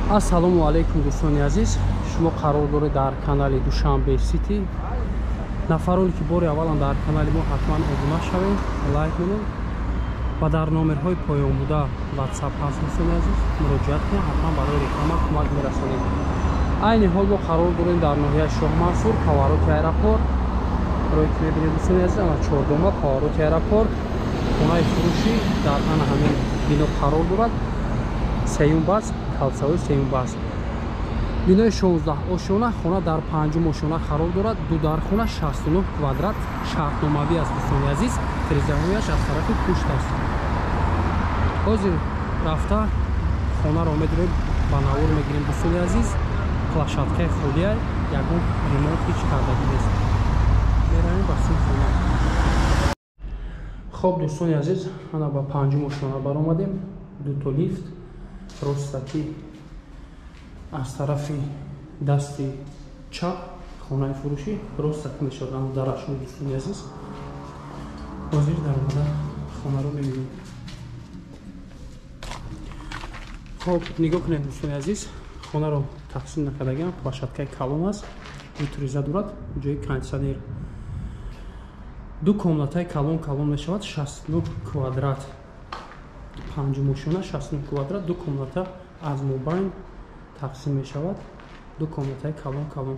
Ассалому алайкум дӯстони азиз, шумо қарор доред дар канали Душанбе Сити. Нафароне ки бори аввалан дар канали мо ҳатман обуна шавед, лайк кунед ва дар номерҳои поён буда WhatsApp ҳаст дӯстони азиз, муроҷиат кунед, ҳатман барои реклама кӯмак мерасонед. Айни ҳол мо қарор дорем дар ноҳияи Шоҳмансур, повороти аэропорт. Рӯи ки мебинед дӯстони азиз, ана чордома повороти аэропорт, хонаи фурӯшӣ дар ана ҳамин бино қарор дорад. Сеюм бас, калсаҳои сеюм бас. Бинои 16 ошёна, хона дар панҷум ошёна қарор дорад. Ду дархона, 69 квадрат, шартномавӣ аст дӯстони азиз. Тирезаҳояш аз тарафи пушт аст. Ҳозир рафта хонаро медурем, ба навор мегирем дӯстони азиз. Площадкаи холия, ягон ремонт ҳеҷ кардагӣ нест. Меравем ба сӯи хона. Хоб дӯстони азиз, ана ба панҷум ошёна баромадем. Дуто лифт ростакӣ аз тарафи дасти чап хонаи фурӯшӣ ростакӣ мешавад. Ана дарашон дӯстони азиз. Ҳозир даромада хонаро мебинем. Хоб нигоҳ кунед дӯстони азиз, хонаро тақсим накардагиам, площадкаи калон аст, ду тиреза дорад, ҷои кондитсионер. Ду комнатаи калон калон мешавад, 69 квадрат. Панҷум ошёна, 69 квадрат, ду комната аз мобайн тақсим мешавад, ду комнатаи калон калон.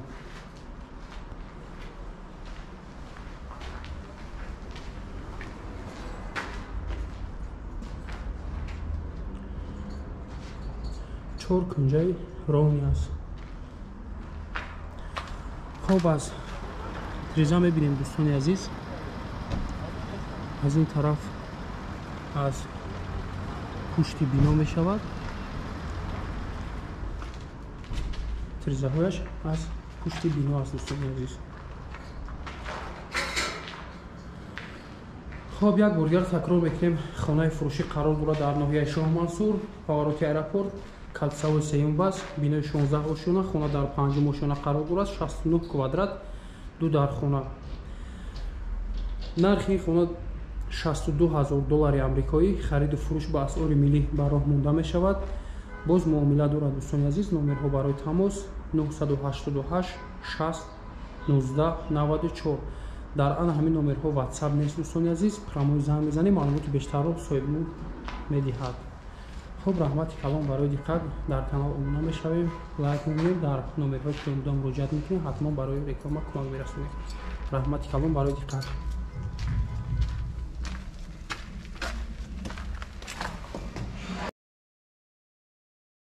Чор кунҷаи ровни аст. Хоб аз тиреза мебинем дӯстони азиз, аз ин тараф аз пушти бино мешавад. Тирезаҳояш аз пушти бино аст дӯстони азиз. Хоб як бор дигар такрор мекунем, хонаи фурӯшӣ қарор дорад дар ноҳияи Шоҳмансур, повороти аэропорт, калсаҳои сеюм бас, бинои 16 ошёна, хона дар панҷум ошёна қарор дорад, 69 квадрат, ду дархона. Нархи ин хона 62 000 доллари амрикоӣ, хариду фурӯш ба асъори миллӣ ба роҳ монда мешавад. Боз муомила дорад дӯстони азиз. Номерҳо барои тамос 988 60 19 94. Дар ана ҳамин номерҳо WhatsApp нест дӯстони азиз, прямой занг мезанем, маълумоти бештарро соҳибмулк медиҳад. Хоб раҳмати калон барои диққат. Дар канал обуна мешавем, лайк мекунем, дар номерҳои поёнбуда муроҷиат мекунем, ҳатман барои реклама кӯмак мерасонем. Раҳмати калон барои диққат.